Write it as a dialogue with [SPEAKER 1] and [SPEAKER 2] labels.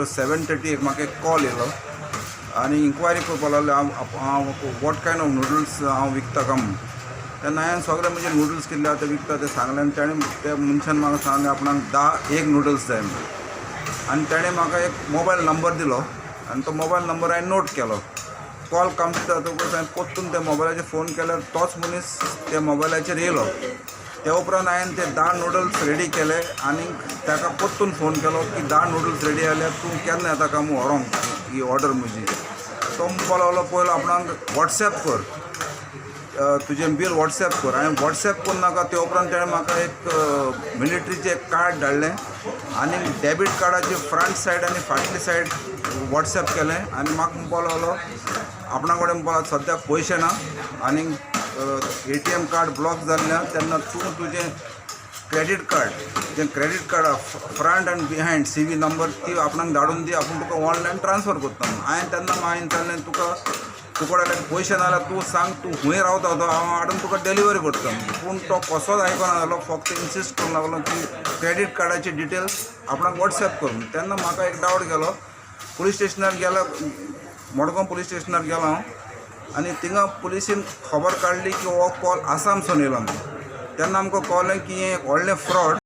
[SPEAKER 1] 7:30 एक म्हाका एक कॉल येयलो आनी इन्क्वायरी करपाक लागले, हांव हांव what kind of noodles हांव विकता काय म्हणून. तेन्ना हांवें सगळे म्हणजे नुडल्स कितले आहा ते विकता ते सांगलें आनी ताणें, त्या मनशान म्हाका सांगलें, आपणाक 10 एक नुडल्स जाय म्हणून. आनी ताणें म्हाका एक मोबायल नंबर दिलो आनी तो मोबायल नंबर हांवें नोट केलो. कॉल कंप्लीट जातकूच हांवें परतून त्या मोबायलाचेर फोन केल्यार तोच मनीस त्या मोबायलाचेर येयलो. त्या उपरांत हांवें ते 10 नुडल्स रेडी केले आनी ताका परतून फोन केलो की 10 नुडल्स रेडी जाल्यार तूं केन्ना येता काय म्हूण व्हरोंक ही ऑर्डर म्हजी. तो म्हणपाक लागलो, पयलो आपणाक वॉट्सॅप कर, तुजें बील वॉट्सॅप कर. हांवें वॉट्सॅप करूं नाका. ते उपरांत ताणें म्हाका एक मिलिट्रीचें एक कार्ड धाडलें आनी डेबीट कार्डाची फ्रंट सायड आनी फाटली सायड वॉट्सॅप केलें आनी म्हाका म्हणपाक लागलो, आपणा कडेन म्हणपाक लागलो, सद्याक पयशे ना आनी एटीएम कार्ड ब्लॉक जाल्लें, तेन्ना तूं तुजें क्रेडीट कार्ड, जें क्रेडीट कार्ड फ्रंट आनी बिहायंड सीव्हीव्ही नंबर ती आपणाक धाडून दी, आपूण तुका ऑनलायन ट्रान्सफर करता म्हणून. हांवें तेन्ना हांवें विचारलें, तुका तुका कडेन पयशे ना जाल्यार तूं सांग, तूं खंय रावता तो हांव हाडून तुका डिलिवरी करता. पूण तो कसोच आयकना जालो. फक्त इन्सिस्ट करूंक लागलो की क्रेडीट कार्डाची डिटेल्स आपणाक वॉट्सॅप कर. तेन्ना म्हाका एक डावट गेलो. पुलीस स्टेशनार गेलो, मडगांव पुलीस स्टेशनार गेलो हांव आनी थिंगा पुलिसीन खबर काडली की हो कॉल आसामसून येयला म्हणून. तेन्ना आमकां कळ्ळें की हें एक व्हडलें फ्रॉड.